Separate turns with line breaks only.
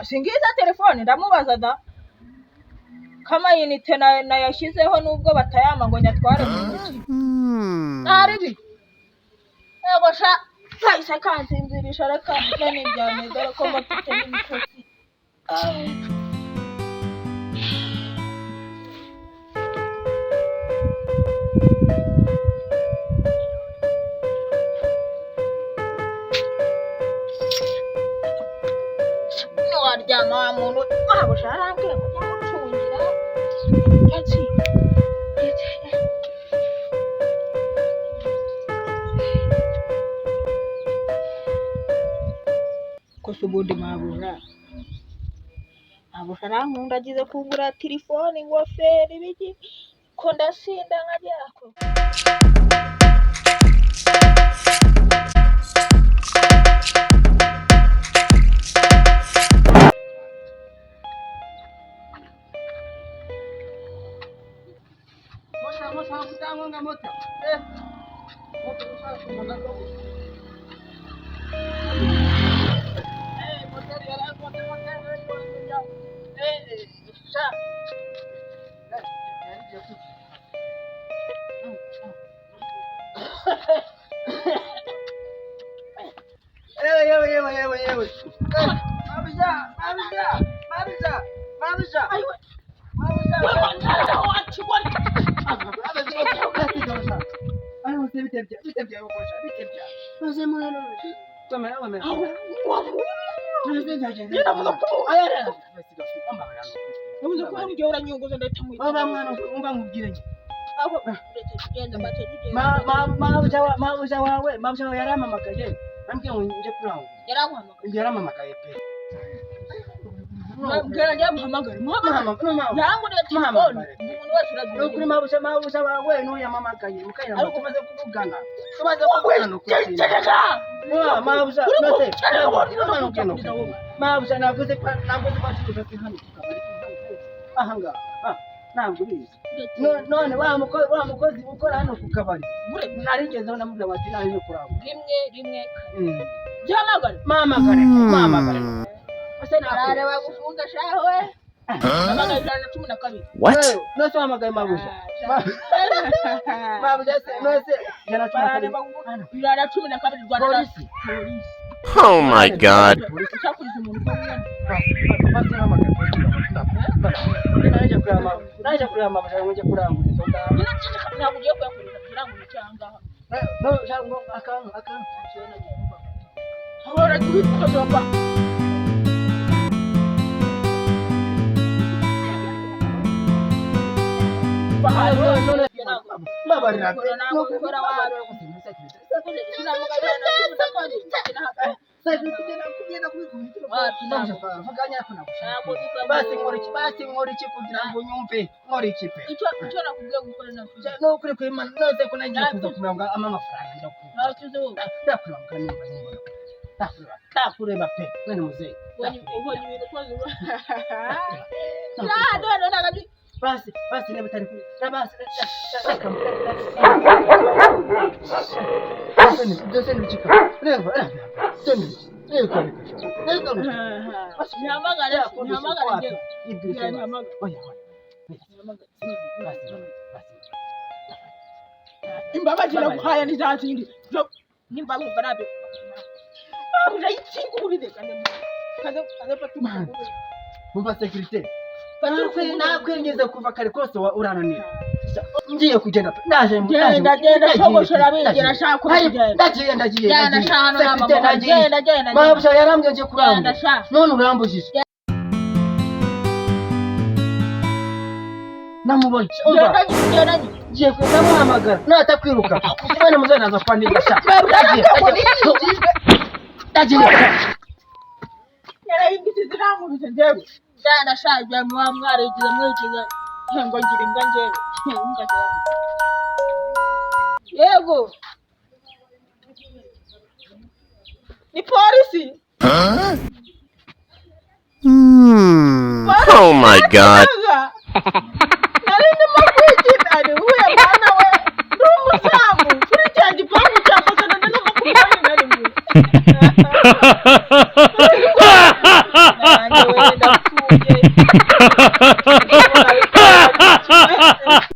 Singiza telefone ndamubaza da k'amayinite nayashyizeho nubwo batayama ngo nyatware mu ntoki. Ntaribi yego sha, kahise kansinzirisha, reka mbe niryamye dore ko mfite n'ibitotsi. Ay. Ntiwaryama wa muntu mabuja yarambwiye ngo njye mucungira ibitotsi. Ko se ubundi mabuja, mabuja arankunda, agize kugura telefone, ingofero, ibiki, ko ndasinda nkajya ko.
Yewe yewe yewe yewe yewe. Mabuja, mabuja, mabuja, mabuja.
Ayiwe.
Mabuja.
Ubuze ko njyewe uranyunguza ndahita muhita. Aho uretse kugenda make tugenda.
Mabuja wawe, mabuja wawe yaramamagaye ambwiye ngo nje kurangura.
Yaraguhamagaye?
Yaramamagaye pe.
Mbwira njye muhamagare, muhamagare. Yanguriye telefone.
Muhamagare.
Umuntu wese
Nukuri
urabyumva.
mabuja, mabuja wawe nuyamamagaye mukayira tumaze kuvugana, tumaze kuvugana ukuri.
Ceceka.
Wa mabuja
Uri
nose
guceceka, uri guceceka.
Mabuja naguze kwa naguze kwa curuza se hano ku kabari aha ngaha. Ah, ntabwo ubizi. None wa mukozi ukora hano ku kabari narigezeho namubwira bati naje kurangura.
Rimwe rimwe kabiri. Gihamagare.
Mamagare, mamagare ese.
Arare bagufunga shawe. Hamagara 112.
What?
Nose wamagaye mabuja, mabuja se nose 112.
112 Rwanda.
Polisi.
Polisi.
Oh my God.
Ucyakuriza umuntu uko wibona.
Naje kureba mabuja ngo njye kurangura inzoga.
Nyine ceceka, ntabwo ugiye kuyakoresha turangura icyangaha.
No, ngo akantu akantu.
Ahora tubikosopa.
Mbabarira. Basi nkora iki, basi nkora iki kugira ngo nyumve, nkora iki pe?
Icyo nakubwiye gukora nabyo.
Nukuri kwimana nose ko nagiye kuza kumuranga ama amafaranga ndakureba.
Ntabyo wowe.
Ndakureba nimba nimba ndakureba ndakureba pe mwene muzeyi.
Ubonye ibintu uko biba. None ntabwo
Basi basi niba utari basi reka byose ntibikika reba reba reka reka reka.
Ntihamagare, ntihamagare njyewe. Ntihamagare.
Oya oya, basi basi.
Imbabazi naguhaye ni za zindi nimba wumva nabyo mabuja yikingurire kaze kaze kaze fata urufunguzo.
Mumva sekirite.
Fata urufunguzo.
Nakwingize kuva kare kose urananira, ngiye kugenda pe, ndaje.
Genda genda shogoshora bigira shaka kugenda.
Ndagiye ndagiye.
Genda sha, hano nta
Sekirite,
mama.
ndagiye.
Genda genda.
Mabuja yarambwiye ngiye kurangura.
Genda sha.
None urambujije namubonye umva.
Genda genda.
Ngiye ndamuhamagara natakwiruka mwene muzehe naza kwandika sha. Ndagiye ndagiye.
Yarahindutse zirankubise njyewe. Genda sha, ibyo muba mwarigize mwigize ngo ngira imbwa njyewe. Imbwa njyewe. Yego ni polisi.
Oh my God.
Nari ndimo kwikina ni uhuye mwana we ndi umuzamu kuri cya gipangu cya 421. Nanjye we. Nabikoze.